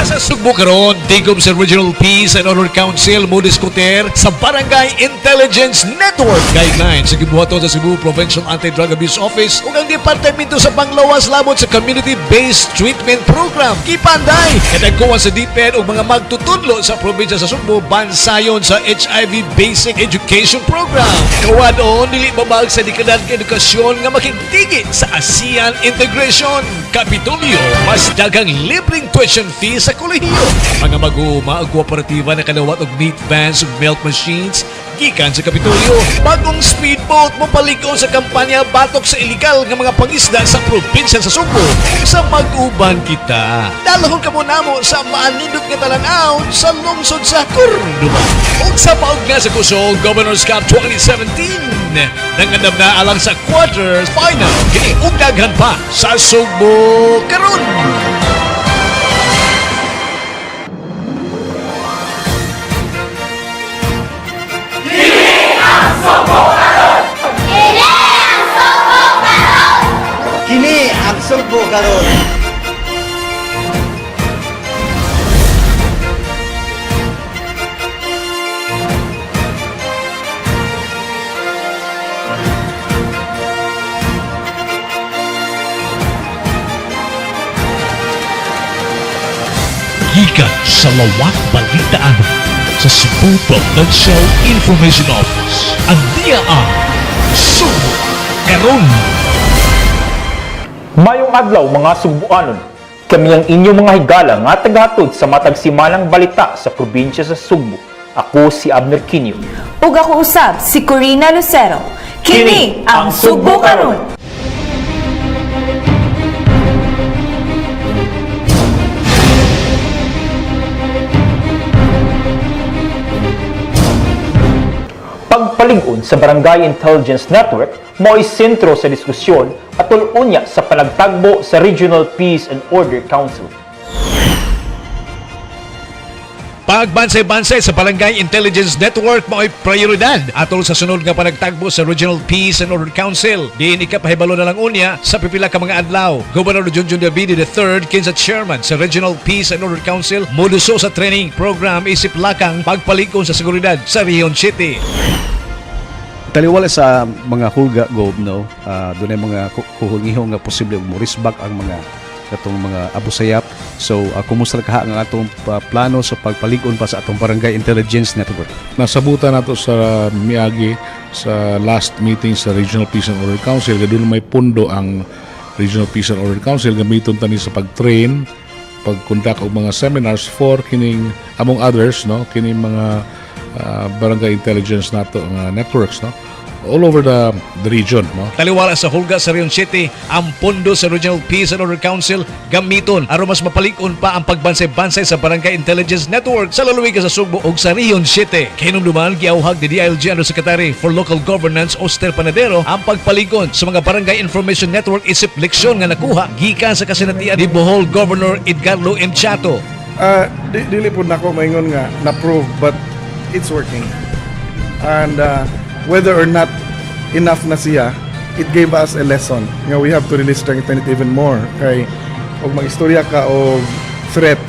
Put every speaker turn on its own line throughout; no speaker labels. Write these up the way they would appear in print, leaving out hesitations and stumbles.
Sa Sugbo karon, tigom sa Regional Peace and Order Council mo diskuter sa Barangay Intelligence Network Guidelines sa gibuhaton sa Cebu Provincial Anti-Drug Abuse Office ug ang Departamento sa Panglawas labot sa Community-Based Treatment Program. Gipanday kadagkuan sa DepEd ug mga magtutudlo sa probinsya sa Sugbo bansayon sa HIV Basic Education Program. Kawad-on dili babag sa dekalidad nga edukasyon nga makigtigi sa ASEAN Integration. Kapitolyo, mas daghang libreng tuition fee sa kolehiyo. Mga mag-uuma og kooperatiba na kadawat og meat vans ug milk machines gikan sa Kapitolyo. Bagong speedboat mo palig-on sa kampanya batok sa illegal nga mga pangisda sa probinsya sa Sugbo. Sa mag-uban kita, dalahon kamo namo sa maanindot nga talan-aw sa lungsod sa Cordoba. Ug sa paog nga sa kusog, Governor's Cup 2017. Nangandam na alang sa quarters final. Kini ug daghan pa sa Sugbo karon.
Kini ang Sugbo karon.
Gikan sa Lawak Balitaan sa Cebu Provincial Information Office. Ang dia ang Sugbo Karon.
Mayong adlaw, mga Sugbuanon. Kami ang inyong mga higala nga tagahatod sa matag simanang balita sa probinsya sa Sugbo. Ako si Abner Quinio.
Ug ako usab si Corina Lucero. Kini ang Sugbo Karon.
Pagpalig-on sa Barangay Intelligence Network mo'y sentro sa diskusyon atol unya sa panagtagbo sa Regional Peace and Order Council.
Pagbansay-bansay sa Barangay Intelligence Network mao'y prioridad atol sa sunod nga panagtagbo sa Regional Peace and Order Council. Diin ikapahibalo na lang unya sa pipila ka mga adlaw. Governor Junjun Davide III, kinsa chairman sa Regional Peace and Order Council, moduso sa training program isip lakang pagpalig-on sa seguridad sa Region City.
Taliwala sa mga hulga, Gob, no, dunay mga kuhungiho nga posible mo back ang mga katong mga Abu Sayyaf. So kumusta kaha ang atong plano sa pagpalig-on pa sa atong Barangay Intelligence Network?
Nasabutan nato sa miagi sa last meeting sa Regional Peace and Order Council nga doon may pundo ang Regional Peace and Order Council, gamiton tani sa pag-train, pag-conduct og mga seminars for kining, among others, no, kining mga barangay intelligence nato nga networks, no, all over the region, no.
Taliwala sa hulga sa Region City, ang pondo sa Regional Peace and Order Council gamiton aron mas mapalig-on pa ang pagbansay-bansay sa Barangay Intelligence Network sa lalawigan sa Sugbo ug sa Region City. Kahinumduman, giawhag ni DILG Undersecretary for Local Governance Oster Panadero ang pagpalig-on sa mga Barangay Information Network isip leksyon nga nakuha gikan sa kasinatian ni Bohol Governor Edgardo M. Chato.
Dili po nako maingon nga na-prove, but it's working. And whether or not enough na siya, it gave us a lesson nga we have to really strengthen it even more. Kay og mag-istorya ka og threat,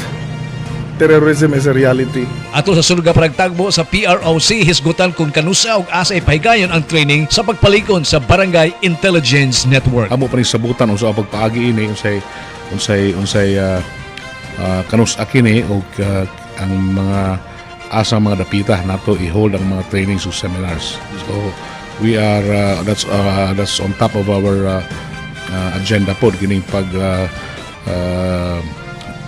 terrorism is a reality.
Ato sa sunod nga panagtagbo sa PROC, hisgutan kung kanusa og asa ipahigayon ang training sa pagpalig-on sa Barangay Intelligence Network.
Amo pa ni sabutan unsa ang pagpaagi ini, unsay kanus kini og ang mga asang mga dapita nato i-hold ang mga trainings ug seminars. So we are that's on top of our agenda pod kining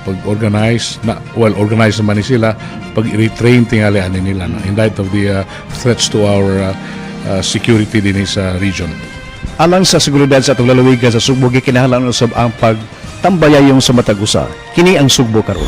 pag-organize na, well, organize naman ni sila, pag i-retrain tingali ani nila, no, in light of the threats to our security dinhi sa region.
Alang sa seguridad sa atong lalawigan sa Sugbo, gikinahanglan usab ang pagtambayayong sa matag usa. Kini ang Sugbo Karon.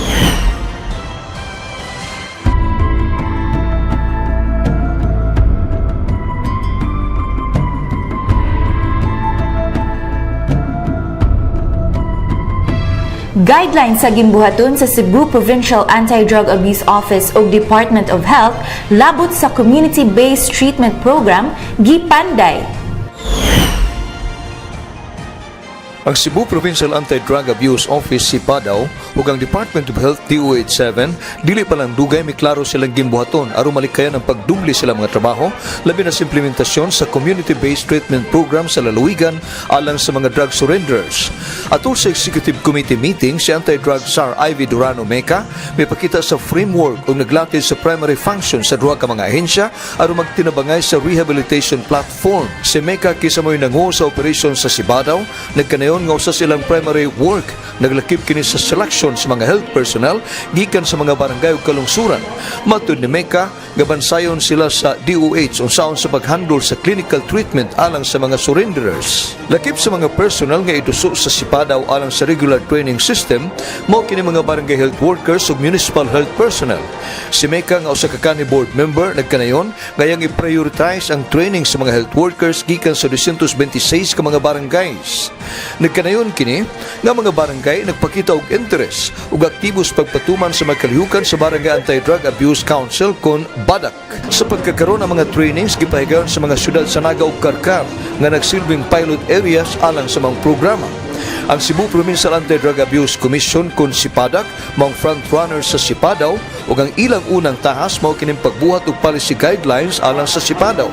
Guidelines sa gimbuhaton sa Cebu Provincial Anti-Drug Abuse Office ug Department of Health labot sa Community-Based Treatment Program gipanday.
Ang Cebu Provincial Anti-Drug Abuse Office, CPADAO, Ug ang Department of Health DOH 7 dili pa lang dugay miklaro silang gimbuhaton aron malikayan ang pagdubli sila mga trabaho, labi na sa implementasyon sa community-based treatment program sa lalawigan alang sa mga drug surrenderers. Atol sa Executive Committee meeting, si Anti-Drug Czar Ivy Durano Meca may pakita sa framework ug naglatid sa primary function sa duha ka mga ahensya aron magtinabangay sa rehabilitation platform. Si Meca kisa mo'y nangu sa operation sa Sibadaw, nagkanayon nga usa silang primary work naglakip kini sa selection sa mga health personnel gikan sa mga barangay ug kalungsuran. Matud ni Meca, gabansayon sila sa DOH unsaon sa paghandle sa clinical treatment alang sa mga surrenderers. Lakip sa mga personnel nga iduso sa Sipadaw alang sa regular training system, mao kini mga barangay health workers ug municipal health personnel. Si Meca nga usa ka kani board member nagkanayon ngayang i-prioritize ang training sa mga health workers gikan sa 226 ka mga barangays. Nagkanayon kini nga mga barangay nagpakita og interes ug aktibo sa pagpatuman sa mga kalihukan sa Barangay Anti-Drug Abuse Council kon BADAC. Sa pagkakaroon ng mga trainings gipahigayon sa mga syudad sa Naga ug Karkar nga nagsilbing pilot areas alang sa mga programa. Ang Cebu Provincial Anti-Drug Abuse Commission kon SIPADAC maong frontrunner sa Sipadaw ug ang ilang unang tahas mao kining pagbuhat og policy guidelines alang sa Sipadaw.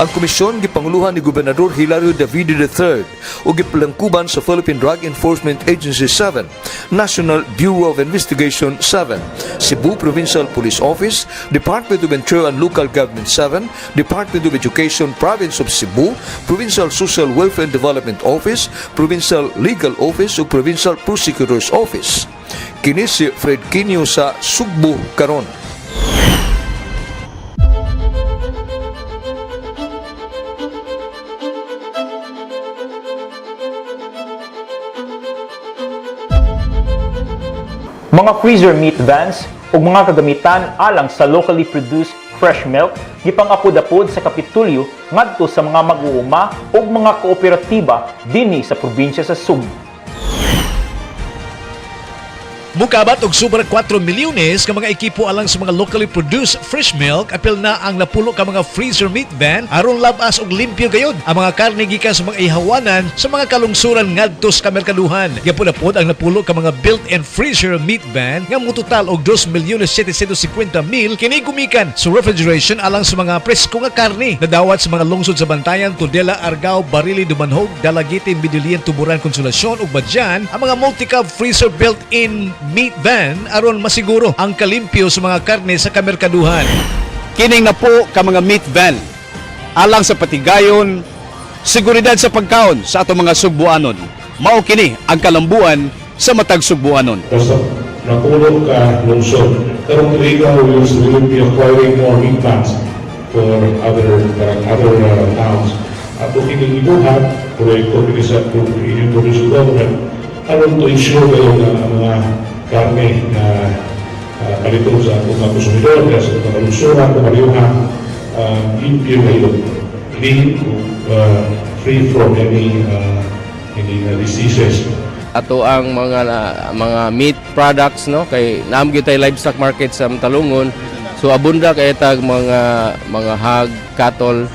Ang komisyon gipanguluhan ni Gobernador Hilario Davide III ug gipalangkuban sa Philippine Drug Enforcement Agency 7, National Bureau of Investigation 7, Cebu Provincial Police Office, Department of Interior and Local Government 7, Department of Education Province of Cebu, Provincial Social Welfare and Development Office, Provincial Legal Office ug Provincial Prosecutor's Office. Kini si Fred Quinio sa Sugbo Karon.
Mga freezer meat vans ug mga kagamitan alang sa locally produced fresh milk gipang-apod-apod sa Kapitulyo ngadto sa mga mag-uuma ug mga kooperatiba dinhi sa probinsya sa Sugbo.
Mukabat og sobra 4 milyones ka mga ekipo alang sa mga locally produced fresh milk, apil na ang napulo ka mga freezer meat van aron labas og limpyo gayud ang mga karne gikan sa mga ihawanan sa mga kalungsuran ngadto sa kamerkaduhan. Gapud-apod ang napulo ka mga built-in freezer meat van nga mutotal og 2 milyones 750 mil kini gumikan sa refrigeration alang sa mga presko nga karne nadawat sa mga lungsod sa Bantayan, Tudela, Argao, Barili, Dumanhog, Dalaguite, Medellin, Tuburan, Consolacion ug Badian ang mga multi-cab freezer built-in meat van aron masiguro ang kalimpyo sa mga karne sa kamerkaduhan.
Kining napo ka mga meat van alang sa patigayon, seguridad sa pagkaon sa atong mga Sugbuanon. Mao kini ang kalambuan sa matag Sugbuanon.
Basta napulo ka lungsod. Karong tuiga, we will be acquiring more meat vans for other towns. Ato kining gibuhat, proyekto kini sa inyong provincial government, aron to ensure kayo nga ang mga karne na paliton sa atong mga konsumidor, kaya sa atong mga lungsuran, kabaryohan, limpyo kayo, clean, free from any diseases.
Ato ang mga meat products, no, kay naam gyud tay livestock market sa Talungon, so abunda kay tag mga hog cattle.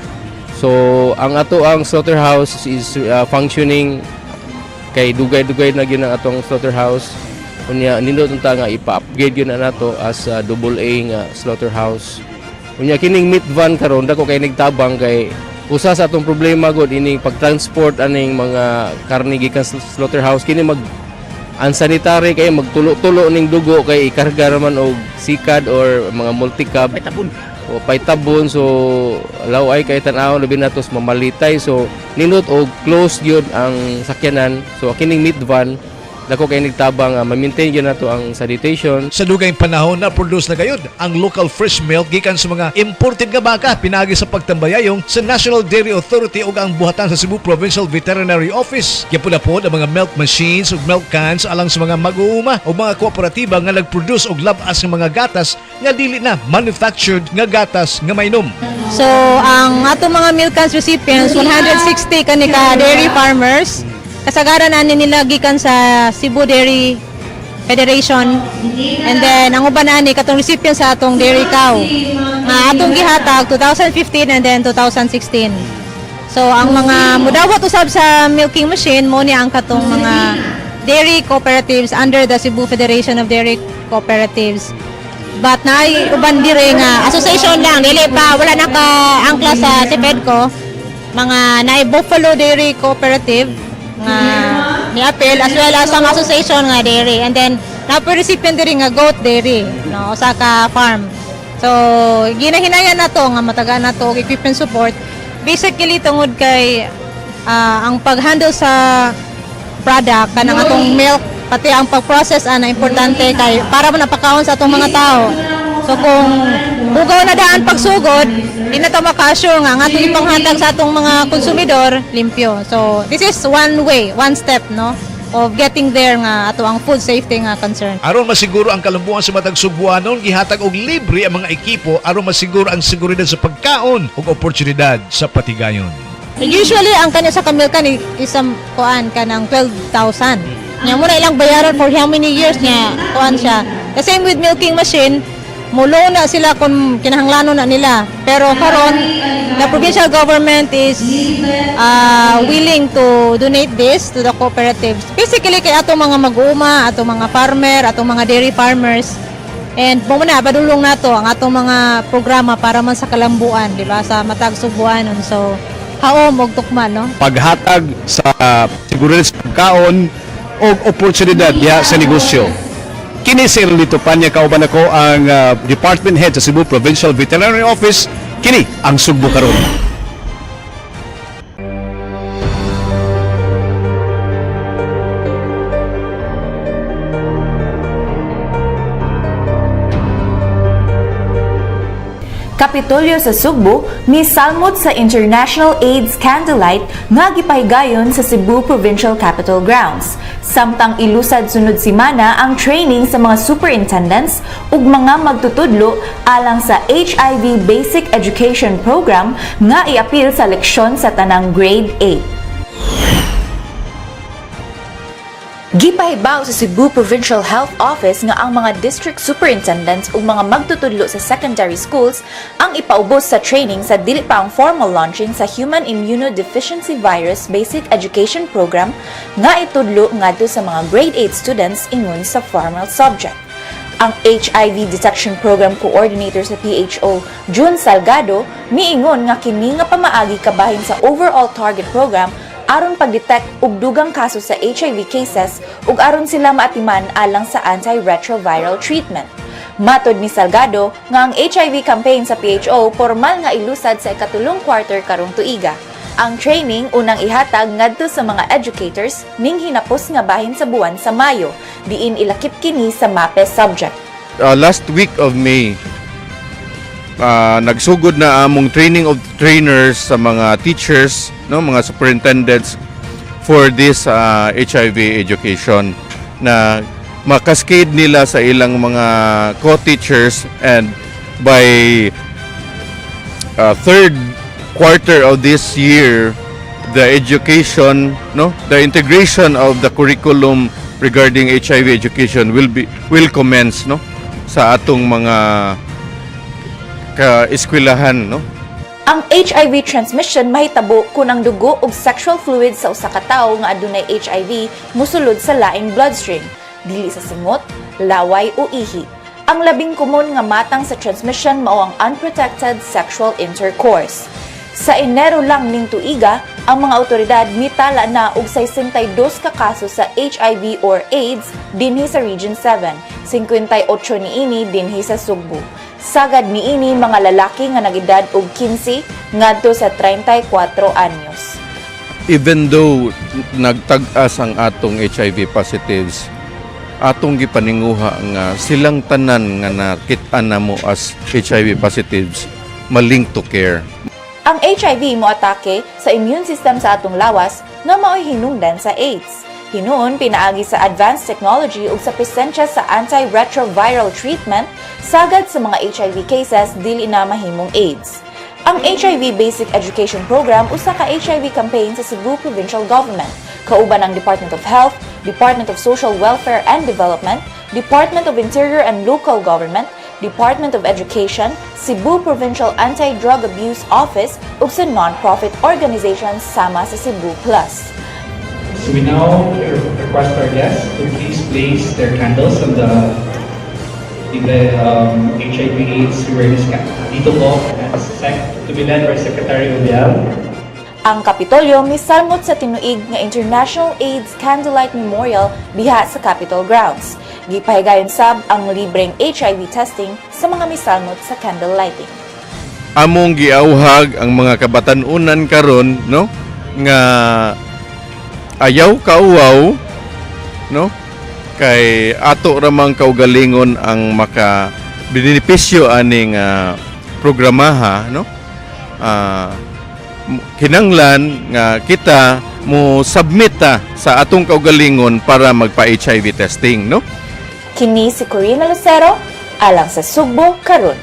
So ang ato ang slaughterhouse is functioning kay dugay-dugay na gyud ang atong slaughterhouse. Unya nindot unta nga ipa-upgrade gyud na nato as double A nga slaughterhouse. Unya kining meat van karon dako kay nigtabang kay usa sa atong problema gud ining pagtransport aning mga karne gikan sa slaughterhouse. Kini mag unsanitary kay magtulo-tulo ning dugo kay ikarga raman og sikad or mga multicab paitabon o paitabon, so law-ay kay tan-aw, labi nato sa mamalitay. So nindot og close gyud ang sakyanan. So kining meat van dako kay nigtabang ma-maintain gyud nato ang sanitation.
Sa dugay panahon na produce na gayud ang local fresh milk gikan sa mga imported nga baka pinagi sa pagtambayayong sa National Dairy Authority ug ang buhatan sa Cebu Provincial Veterinary Office. Gyapon ang mga milk machines ug milk cans alang sa mga mag-uuma o mga kooperatiba nga nagproduce og labas nga mga gatas nga dili na manufactured nga gatas nga mainom.
So, ang atong mga milk cans recipients, 160 kani ka dairy farmers. Kasagaran ani nila gikan sa Cebu Dairy Federation. And then, ang uban ani katong recipient sa atong dairy cow nga atong gihatag 2015 and then 2016. So, ang mga mudawat usab sa milking machine mo ni ang katong mga dairy cooperatives under the Cebu Federation of Dairy Cooperatives. But naay uban diri nga association lang, dili pa, wala na ka angkla sa CEFEDCO. Mga naay Buffalo Dairy Cooperative nga ni-apil, as well as some association nga dairy, and then naa recipient diri nga goat dairy, no, usa ka farm. So ginahinayan na to nga matagaan na to og equipment support, basically tungod kay ang pag-handle sa product kanang atong milk, pati ang pag-process ana, importante kay para mo napakaon sa atong mga tao. So kung hugaw na daan pagsugod, di na ta maka-assure nga ang atong ipanghatag sa atong mga konsumidor limpyo. So this is one way, one step, no, of getting there nga ato ang food safety nga concern.
Aron masiguro ang kalambuan sa matag Sugbuanon, gihatag og libre ang mga ekipo aron masiguro ang seguridad sa pagkaon ug oportunidad sa patigayon.
Usually ang kanya sa ka milk can isang kuan kanang 12,000. Nya mo na ilang bayaran for how many years niya kuan siya. The same with milking machine, mulo na sila kung kinahanglanon na nila. Pero karon the provincial government is willing to donate this to the cooperatives. Basically kay ato mga mag-uuma, ato mga farmer, ato mga dairy farmers. And mo na padulong nato ang atong mga programa para man sa kalambuan, di ba, sa matag Sugbuanon. So haom og tukma, no?
Paghatag sa seguridad sa pagkaon o oportunidad diha sa negosyo. Kini si Erlito Panya, kauban ako ang Department Head sa Cebu Provincial Veterinary Office. Kini ang Sugbo Karon.
Kapitolyo sa Sugbo misalmot sa International AIDS Candlelight nga gipahigayon sa Cebu Provincial Capitol Grounds. Samtang ilusad sunod simana ang training sa mga superintendents ug mga magtutudlo alang sa HIV Basic Education Program nga iapil sa leksyon sa tanang grade 8. Gipahibaw sa Cebu Provincial Health Office nga ang mga district superintendents ug mga magtutudlo sa secondary schools ang ipaubos sa training sa dili pa ang formal launching sa Human Immunodeficiency Virus Basic Education Program nga itudlo ngadto sa mga grade 8 students ingon sa formal subject. Ang HIV Detection Program Coordinator sa PHO, June Salgado, miingon nga kini nga pamaagi kabahin sa overall target program aron pag-detect og dugang kaso sa HIV cases ug aron sila maatiman alang sa antiretroviral treatment. Matod ni Salgado nga ang HIV campaign sa PHO formal nga ilusad sa ikatulong quarter karong tuiga. Ang training unang ihatag ngadto sa mga educators ning hinapos nga bahin sa buwan sa Mayo, diin ilakip kini sa MAPEH subject.
Last week of May, nagsugod na among training of trainers sa mga teachers, no, mga superintendents for this HIV education na makascade nila sa ilang mga co-teachers, and by third quarter of this year, the education, no, the integration of the curriculum regarding HIV education will commence, no, sa atong mga ka-eskwelahan, no.
Ang HIV transmission mahitabo kung ang dugo ug sexual fluid sa usa ka tawo nga adunay HIV musulod sa laing bloodstream, dili sa singot, laway o ihi. Ang labing komon nga matang sa transmission mao ang unprotected sexual intercourse. Sa Enero lang ning tuiga, ang mga awtoridad mitala na og 62 ka kaso sa HIV or AIDS dinhi sa Region 7, 58 niini dinhi sa Sugbo. Sagad niini mga lalaki nga nagedad og 15 ngadto sa 34 anyos.
Even though nagtag-as ang atong HIV positives, atong gipaninguha nga silang tanan nga nakit-an namo as HIV positives malink to care.
Ang HIV moatake sa immune system sa atong lawas nga mao'y hinungdan sa AIDS. Hinuon, pinaagi sa advanced technology ug sa presensya sa antiretroviral treatment, sagad sa mga HIV cases dili na mahimong AIDS. Ang HIV Basic Education Program usa ka HIV campaign sa Cebu Provincial Government, kauban ang Department of Health, Department of Social Welfare and Development, Department of Interior and Local Government, Department of Education, Cebu Provincial Anti-Drug Abuse Office ug sa non-profit organizations sama sa Cebu Plus.
So we now Request our guests to please place their candles on the HIV AIDS awareness dito po at to be led by Secretary Ubial.
Ang Kapitolyo misalmot sa tinuig nga International AIDS Candlelight Memorial diha sa Capitol grounds. Gipahigayon sab ang libreng HIV testing sa mga misalmot sa candle lighting.
Among giauhag ang mga kabatan-unan karon, no, nga ayaw kauwaw, no, kay ato ramang kaugalingon ang maka benepisyo aning programaha, no. Kinanglan nga kita mo submit ta sa atong kaugalingon para magpa HIV testing, no.
Kini si Corina Lucero alang sa Sugbo Karon.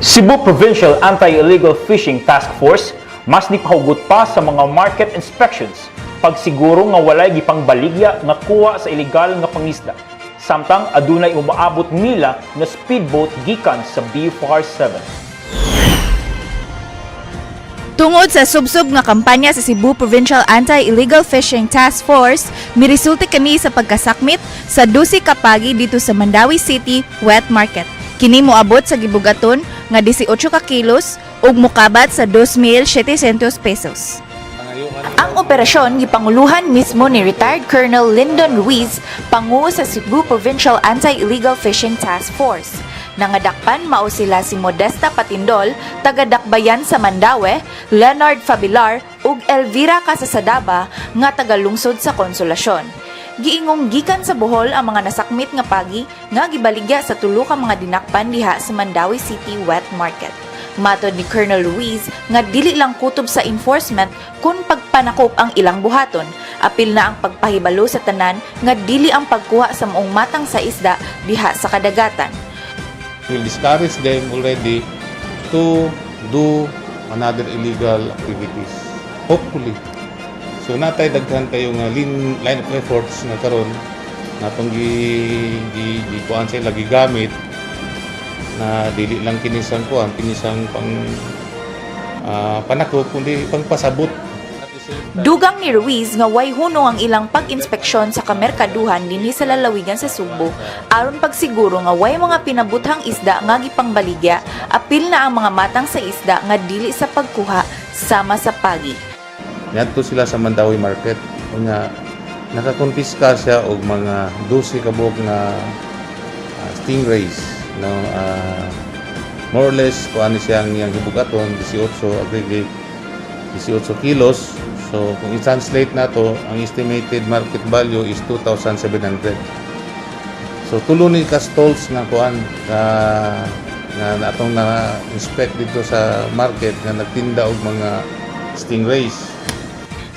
Cebu Provincial Anti-Illegal Fishing Task Force mas nipahugot pa sa mga market inspections pagsiguro nga walay gipangbaligya nga kuha sa ilegal nga pangisda. Samtang adunay umaabot nila nga speedboat gikan sa BFAR 7.
Tungod sa subsob nga kampanya sa Cebu Provincial Anti-Illegal Fishing Task Force, miresulti kani sa pagkasakmit sa 12 ka pagi dito sa Mandaue City Wet Market. Kini moabot sa gibugaton nga 18 ka kilos ug mokabat sa 2,700 pesos. Ang operasyon gipanguluhan mismo ni retired Colonel Lyndon Ruiz, pangu sa Cebu Provincial Anti-Illegal Fishing Task Force. Nangadakpan mao sila si Modesta Patindol, taga Dakbayan sa Mandaue, Leonard Fabilar ug Elvira Casasadaba nga taga lungsod sa Konsolasyon. Giingong gikan sa Bohol ang mga nasakmit nga pagi nga gibaligya sa tulo ka mga dinakpan diha sa Mandaue City Wet Market. Matod ni Colonel Ruiz nga dili lang kutob sa enforcement kun pagpanakop ang ilang buhaton. Apil na ang pagpahibalo sa tanan nga dili ang pagkuha sa maong matang sa isda diha sa kadagatan.
Will discourage them already to do another illegal activities. Hopefully. So natay daghan kayo nga line of efforts nga karon natong gi gi, gi kuan sila gigamit na dili lang kinisang kuan, kinisang pang panakop kundi pangpasabot.
Dugang ni Ruiz nga way hunong ang ilang pag-inspeksyon sa kamerkaduhan dinhi sa lalawigan sa Sugbo aron pagsiguro nga way mga pinabuthang isda nga gipangbaligya, apil na ang mga matang sa isda nga dili sa pagkuha sama sa pagi.
Niadto sila sa Mandaue Market. Unya nakakonfiska siya og mga 12 ka buok nga stingrays, no. More or less kuan ni siya ang iyang hibugaton 18, aggregate 18 kilos. So kung i-translate nato, ang estimated market value is 2,700. So tulo ni ka stalls nga kuan nga atong na inspect dito sa market nga nagtinda og mga stingrays.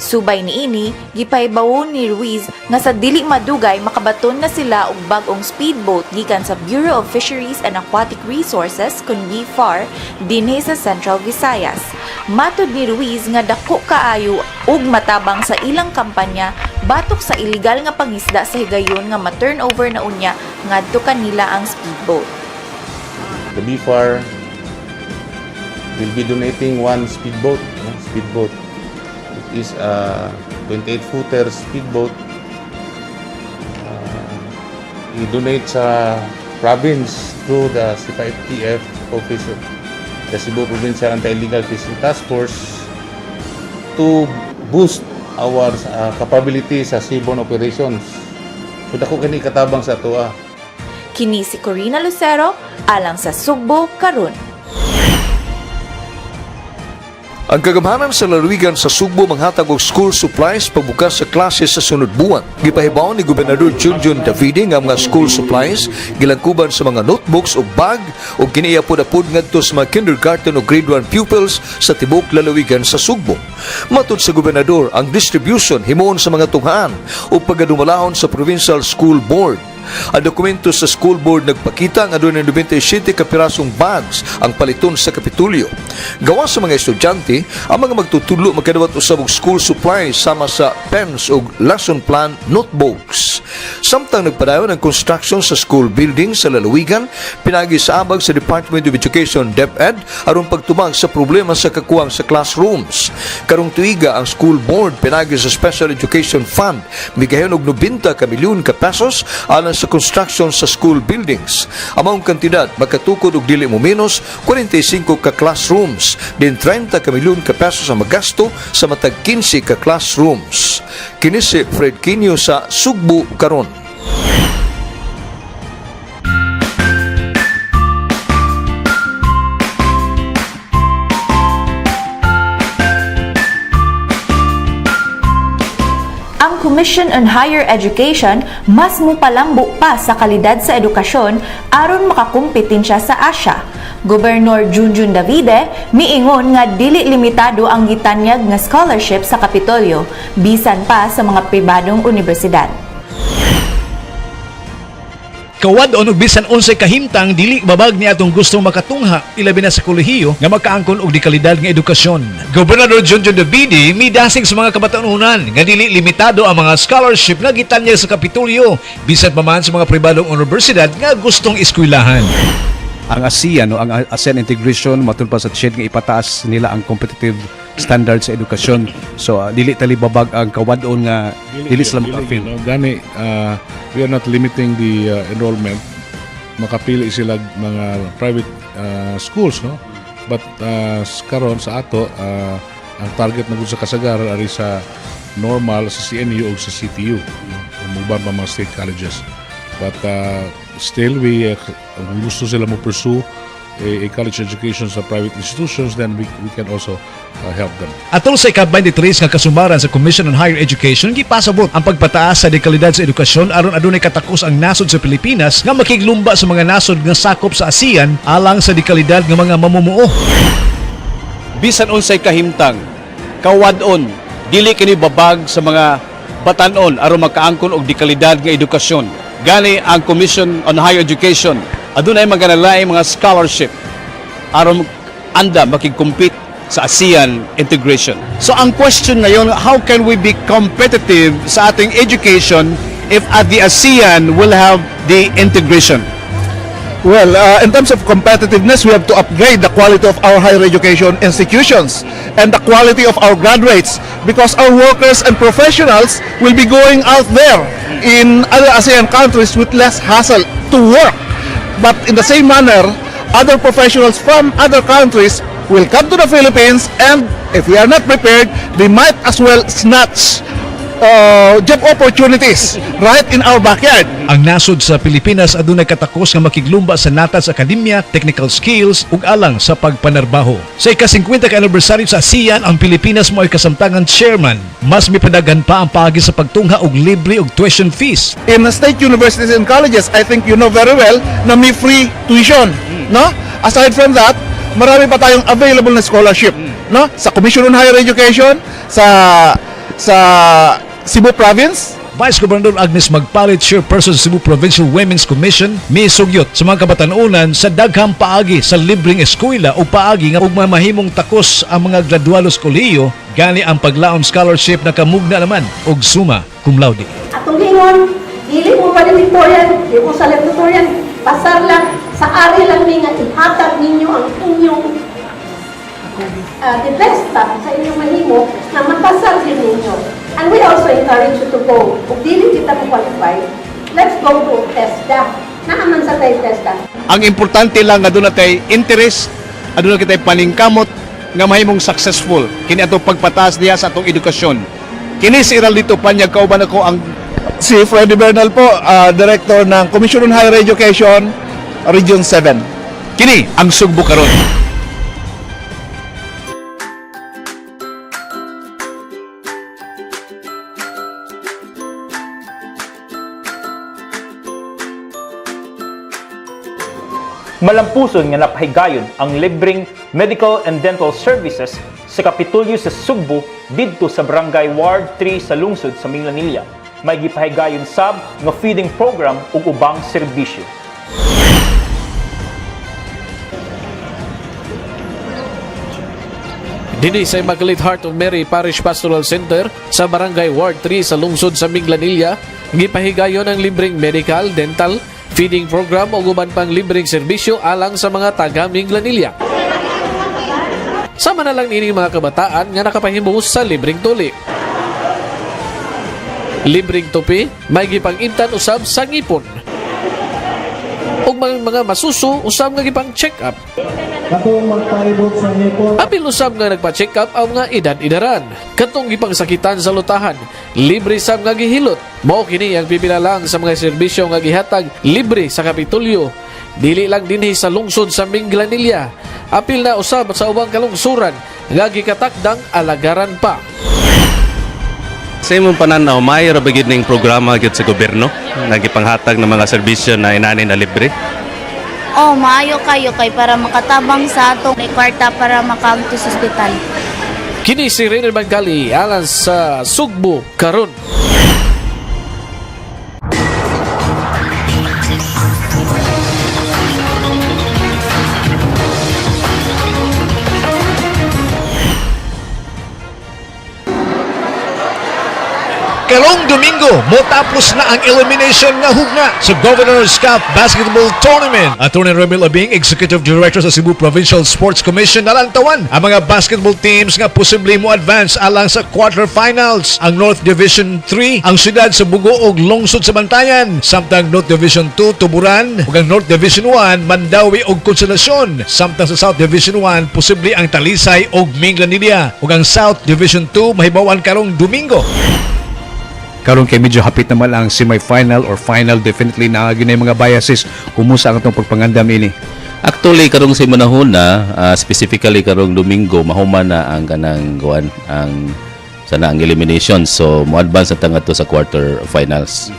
Subay niini, gipahibawo ni Ruiz nga sa dili madugay makabaton na sila og bag-ong speedboat gikan sa Bureau of Fisheries and Aquatic Resources kun BFAR dinhi sa Central Visayas. Matod ni Ruiz nga dako kaayo ug matabang sa ilang kampanya batok sa illegal nga pangisda sa higayon nga ma-turnover na unya ngadto kanila ang speedboat.
The BFAR will be donating one speedboat. No? Speedboat. It is a 28-footer speedboat. I-donate sa province through the CPIFTF office of the Cebu Provincial Anti-Illegal Fishing Task Force to boost our capability sa seaborne operations. So dako kini katabang sa atoa.
Kini si Corina Lucero alang sa Sugbo Karon.
Ang kagamhanan sa lalawigan sa Sugbo manghatag og school supplies pagbukas sa klase sa sunod buwan. Gipahibaw ni Gobernador Junjun Davide nga mga school supplies gilangkuban sa mga notebooks ug bag ug kini apod-apod ngadto sa mga kindergarten ug grade 1 pupils sa tibok lalawigan sa Sugbo. Matud sa gobernador, ang distribution himuon sa mga tunghaan ug pagadumalahon sa Provincial School Board. Ang dokumento sa school board nagpakita nga dunay 97 ka pirasong bags ang paliton sa Kapitulyo. Gawa sa mga estudyante, ang mga magtutudlo makadawat usab og school supplies sama sa pens ug lesson plan notebooks. Samtang nagpadayon ang construction sa school building sa lalawigan, pinagi sa abag sa Department of Education, DepEd, aron pagtubag sa problema sa kakuwang sa classrooms. Karong tuiga ang school board pinagi sa Special Education Fund migayon og 90 ka milyon ka pesos alang sa construction sa school buildings. Ang maong kantidad makatukod og dili mo menos 45 ka classrooms, din 30 ka milyon ka pesos ang magasto sa matag 15 ka classrooms. Kini si Fred Quinio sa Sugbo Karon.
Ang Commission on Higher Education mas mupalambo pa sa kalidad sa edukasyon aron makakumpetensya sa Asia. Gobernador Junjun Davide miingon nga dili limitado ang gitanyag nga scholarship sa Kapitolyo bisan pa sa mga pribadong unibersidad.
Kawad-on og bisan unsay kahimtang, dili babag ni atong gustong makatungha, ilabi na sa kolehiyo nga makaangkon og dekalidad nga edukasyon. Gobernador Junjun Davide midasig sa mga kabatanunan nga dili limitado ang mga scholarship nga gitanyag sa Kapitolyo bisan pa man sa mga pribadong unibersidad nga gustong eskwelahan.
Ang ASEAN, no, ang ASEAN integration, matud pa sa CHED nga ipataas nila ang competitive standards sa edukasyon. So dili tali babag ang kawad-on nga dili sila maka-feel.
No? Gani, we are not limiting the enrollment. Makapili sila mga private schools, no? But karon sa ato, ang target na gud sa kasagaran ari sa normal, sa CNU o sa CTU, no? Ug uban pa mga state colleges. But still, we kung gusto sila mo pursue a college education sa private institutions, then we can also help them.
Atol sa ika-23 nga kasumaran sa Commission on Higher Education, gipasabot ang pagpataas sa dekalidad sa edukasyon aron adunay katakos ang nasod sa Pilipinas nga makiglumba sa mga nasod nga sakop sa ASEAN alang sa dekalidad nga mga mamumuo.
Bisan unsay kahimtang, kawad-on, dili kini babag sa mga batanon aron makaangkon og dekalidad nga edukasyon. Gani ang Commission on Higher Education adunay mga nalaing mga scholarship aron anda makig-compete sa ASEAN integration. So ang question ngayon, how can we be competitive sa ating education if at the ASEAN will have the integration?
Well, in terms of competitiveness, we have to upgrade the quality of our higher education institutions and the quality of our graduates, because our workers and professionals will be going out there in other ASEAN countries with less hassle to work. But in the same manner, other professionals from other countries will come to the Philippines, and if we are not prepared, they might as well snatch job opportunities right in our backyard.
Ang nasod sa Pilipinas adunay katakos nga makiglumba sa natad sa akademya, technical skills ug alang sa pagpanarbaho. Sa ika-50 ka anniversary sa ASEAN, ang Pilipinas mo ay kasamtangan chairman. Mas mipadaghan pa ang paagi sa pagtungha og libre og tuition fees.
In the state universities and colleges, I think you know very well na may free tuition, no? Aside from that, marami pa tayong available na scholarship, no? Sa Commission on Higher Education, sa Cebu Province.
Vice Gobernador Agnes Magpalit, chairperson sa Cebu Provincial Women's Commission, misugyot sa mga kabatanunan sa daghang paagi sa libreng eskwela o paagi nga ug mamahimong takos ang mga graduados kolehiyo, gani ang paglaom scholarship nakamugna naman og summa cum laude.
Atong giingon, dili mo valedictorian, di mo salutatorian, pasar lang, sa ari lang ni nga ihatag ninyo ang inyong the best ta sa inyong mahimo na mapasar din ninyo. And we also encourage you to go. Kung dili kita mo qualify, let's go to TESDA. Naaman sa tayo TESDA.
Ang importante lang nga aduna tay interest, aduna kitay paningkamot nga mahimong successful kini atong pagpataas diha sa atong edukasyon. Kini si Eraldito Panyag, kauban ako ang
Si Freddy Bernal po, Director ng Commission on Higher Education, Region 7.
Kini ang Sugbo Karon.
Malampuson nga napahigayon ang libreng medical and dental services sa Kapitulyo sa Sugbo didto sa Barangay Ward 3 sa lungsod sa Minglanilla. May gipahigayon sab nga feeding program ug ubang serbisyo.
Dinhi sa Immaculate Heart of Mary Parish Pastoral Center sa Barangay Ward 3 sa lungsod sa Minglanilla, gipahigayon ang libreng medical, dental, feeding program ug uban pang libreng serbisyo alang sa mga taga Minglanilla. Sama na lang nining mga kabataan nga nakapahimo sa libreng tuli. Libreng tupi, may gipang-intan usab sa ngipon. Ug mga masuso usab nga gipang check up.
Katong magpaibot sa ngipon.
Apil usab nga nagpa-check up ang mga edad-edaran. Katong gipangsakitan sa lutahan, libre sab nga gihilot. Mao kini ang pipila lang sa mga serbisyo nga gihatag libre sa Kapitolyo. Dili lang dinhi sa lungsod sa Minglanilla. Apil na usab sa ubang kalungsuran nga gikatakdang alagaran pa.
Sa imong pananaw, maayo ra ba gyud ning programa gyud sa gobyerno na gipanghatag ng mga serbisyo na inani na libre?
Oh, maayo kayo kay para makatabang sa atong kwarta para makaadto sa ospital.
Kini si Rainer Bangkali alang sa Sugbo karon.
Karong Domingo, motapos na ang elimination nga hugna sa Governor's Cup Basketball Tournament. Attorney Ramil Abing, Executive Director sa Cebu Provincial Sports Commission, nalantawan ang mga basketball teams nga posible mo advance alang sa quarterfinals. Ang North Division 3, ang siyudad sa Bugo ug lungsod sa Bantayan. Samtang North Division 2, Tuburan, ug ang North Division 1, Mandaue ug Consolacion. Samtang sa South Division 1, posible ang Talisay ug Minglanilla. Ug ang South Division 2, mahibawan karong Domingo.
Karon kay medyo hapit naman ang semi-final or final, definitely na gyud mga biases. Kumusta ang atong pagpangandam ini?
Actually, karong sa manahon na, specifically karong Domingo, mahuman na ang kanang kuan, ang sana ang elimination. So mo-advance na ta ngadto sa quarter finals.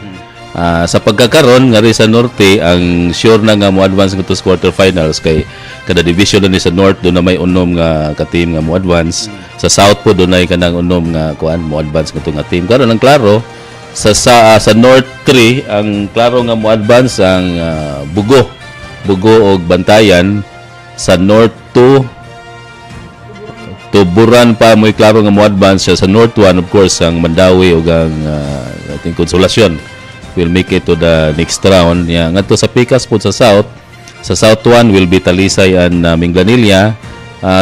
Sa pagkakaron ngari sa Norte, ang sure na nga mo-advance ngadto sa quarter finals kay kada division na ni sa North do na may unom nga ka team nga mo-advance. Sa South po dunay kanang unom nga kuan mo-advance ngadto nga team. Karon ang klaro sa North 3, ang klaro nga mo-advance ang Bugo og Bantayan. Sa North 2, Tuburan pa mo'y klaro nga mo-advance siya. Sa North 1, of course, ang Mandaue ug ang I think Consolacion will make it to the next round. Yeah, ngadto sa pikas po sa South 1 will be Talisay and Minglanilla.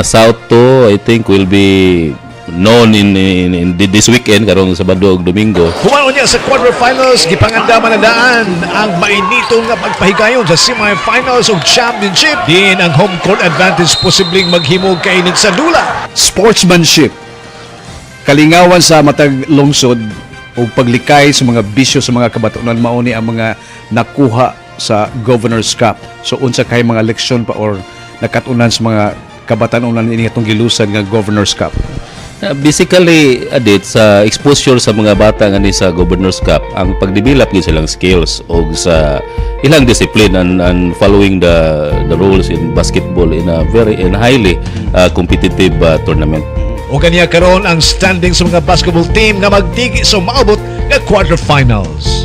South 2, I think, will be known in this weekend, karong Sabado ug Domingo.
Human unya sa quarterfinals, gipangandaman na daan ang mainitong nga pagpahigayon sa semifinals ug championship. Din ang home court advantage posibleng maghimog kainit sa dula.
Sportsmanship, kalingawan sa matag lungsod o paglikay sa mga bisyo sa mga kabatunan, mao ni ang mga nakuha sa Governor's Cup. So unsa kay mga leksyon pa or nakatunan sa mga kabatanunan ini atong gilusan nga Governor's Cup?
Basically, adit sa exposure sa mga bata nga ni sa Governor's Cup, ang pagdevelop gyud silang skills o sa ilang discipline and following the rules in basketball in a very in highly competitive tournament.
O kaniya karon ang standing sa mga basketball team nga magdigi sa maabot nga quarterfinals.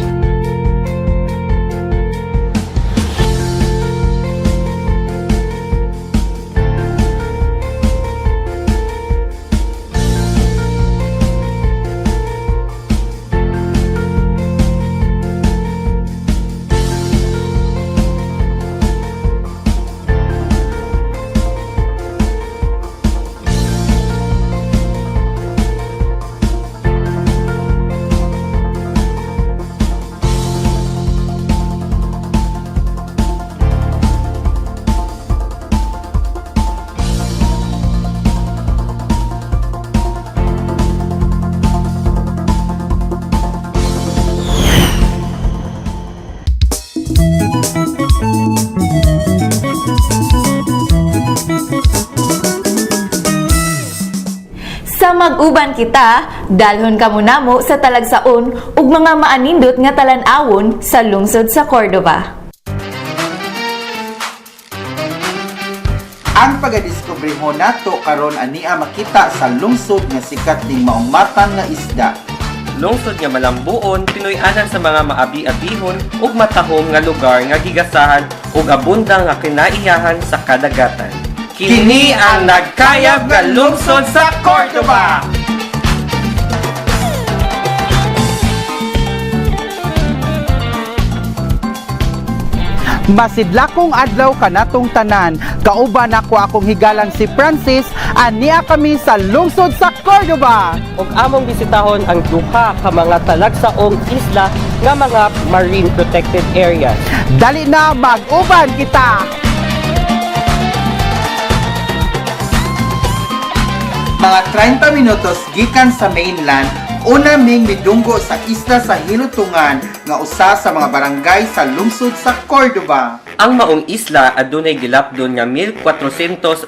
Sa mag-uban kita, dalhon ka namo sa talagsaon ug mga maanindot nga talan-awon sa lungsod sa Cordova.
Ang pagadiskubrehon nato karon ania makita sa lungsod nga sikat ning maong matang nga isda. Lungsod nga malambuon, Pinoy-anan sa mga maabi-abihon ug matahom nga lugar nga gigasahan ug abundang nga kinaiyahan sa kadagatan. Kini ang nagkayab nga lungsod sa Cordoba!
Masidlakong adlaw kanatong tanan. Kauban nako akong higalang si Francis, ania kami sa lungsod sa Cordoba.
Ug among bisitahon ang duha ka mga talagsaong isla nga mga marine protected areas.
Dali na, mag-uban kita! Mga 30 minutos gikan sa mainland, una ming midunggo sa isla sa Hilutungan nga usa sa mga barangay sa lungsod sa Cordoba.
Ang maong isla adunay gilapdon nga 1489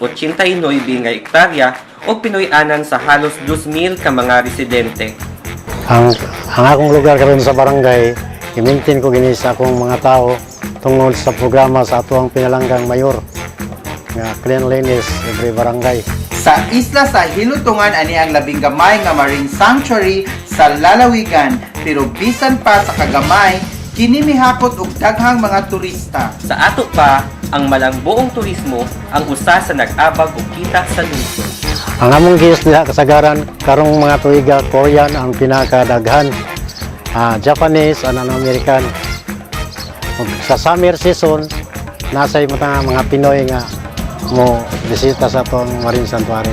nga ektarya ug Pinoy-anan sa halos 2,000 ka mga residente.
Ang akong lugar karon sa barangay, i-maintain ko gini sa akong mga tao tungod sa programa sa atoang pinalanggang mayor nga cleanliness every barangay.
Sa isla sa Hilutungan ani ang labing gamay nga marine sanctuary sa lalawigan, pero bisan pa sa kagamay kini mihakot og daghang mga turista.
Sa ato pa, ang malangbuong turismo ang usa sa nag-abag og kita sa lungsod.
Ang among guest diha kasagaran karong mga tuiga, Korean ang pinakadaghan, Japanese and ang American. Ug sa summer season nasa mga Pinoy nga mo bisita sa atong Marine Sanctuary.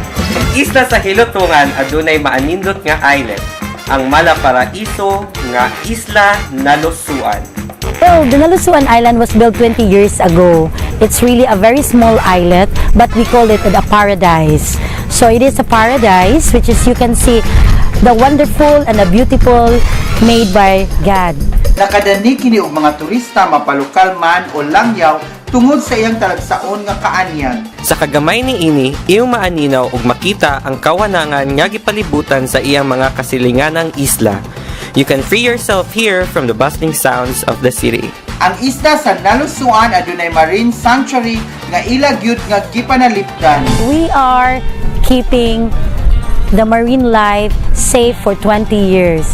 Isla sa Hilutungan adunay maanindot nga islet, ang Malaparaiso nga Isla Nalusuan.
Well, the Nalusuan Island was built 20 years ago. It's really a very small islet, but we call it a paradise. So it is a paradise, which is you can see the wonderful and the beautiful made by God.
Nakadani kini og mga turista, mapalokal man o langyaw, tungod sa iyang talagsaon nga kaanyan.
Sa kagamay ni ini, iyong maaninaw ug makita ang kawanangan nga gipalibutan sa iyang mga kasilinganang isla. You can free yourself here from the bustling sounds of the city.
Ang isla sa Nalusuan adunay marine sanctuary nga ila gyud nga gipanalipdan.
We are keeping the marine life safe for 20 years.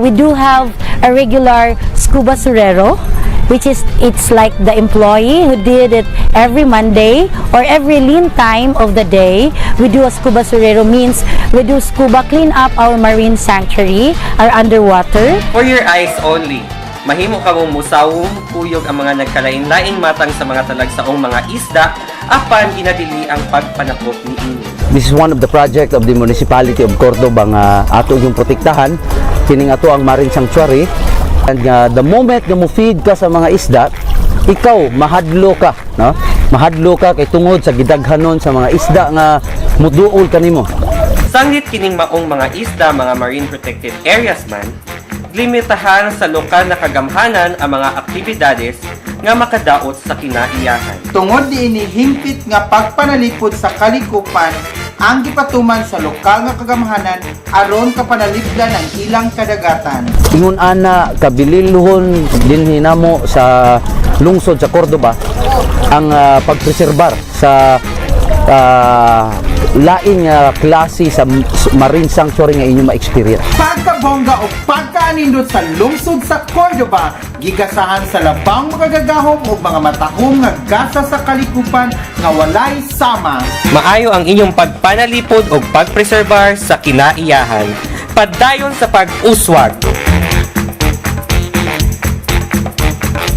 We do have a regular scuba surero, which is it's like the employee who did it every Monday or every lean time of the day. We do a scuba surero, means we do scuba clean up our marine sanctuary, our underwater.
For your eyes only. Mahimo ka mong musawom, kuyog ang mga nagkalain-laing matang sa mga talagsaong mga isda, apan ginadili ang pagpanakop ni ini.
This is one of the project of the municipality of Cordoba nga ato yung protektahan kining ato ang marine sanctuary, and the moment nga mo feed ka sa mga isda, ikaw mahadlo ka, no, mahadlo ka kay tungod sa gidaghanon sa mga isda nga muduol kanimo.
Sanglit kining maong mga isda mga marine protected areas man, limitahan sa lokal na kagamhanan ang mga aktibidades nga makadaot sa kinaiyahan.
Tungod niini, hingpit nga pagpanalipod sa kalikupan ang gipatuman sa lokal nga kagamhanan aron kapanalipdan ang ilang kadagatan.
Ingon ana kabililhon dinhi namo sa lungsod sa Cordoba ang pagpreserbar sa laing klase sa marine sanctuary nga inyo ma-experience.
Pagkabongga o pagkaanindot sa lungsod sa Cordoba, gigasahan sa labang makagagahom o mga matahom nga gasa sa kalikupan nga walay sama.
Maayo ang inyong pagpanalipod o pagpreserbar sa kinaiyahan. Padayon sa pag-uswag.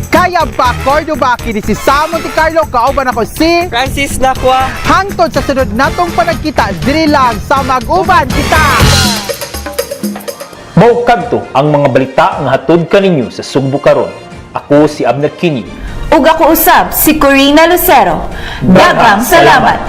Kaya pa Cordoba, kini si Sam Monte Carlo, kauban ako si
Francis Nakwa.
Hangtod sa sunod natong panagkita, diri lang sa Mag-uban Kita.
Mao kadto ang mga balita nga hatod kaninyo sa Sugbo karon. Ako si Abner Kini.
Ug ako usab si Corina Lucero. Daghang salamat.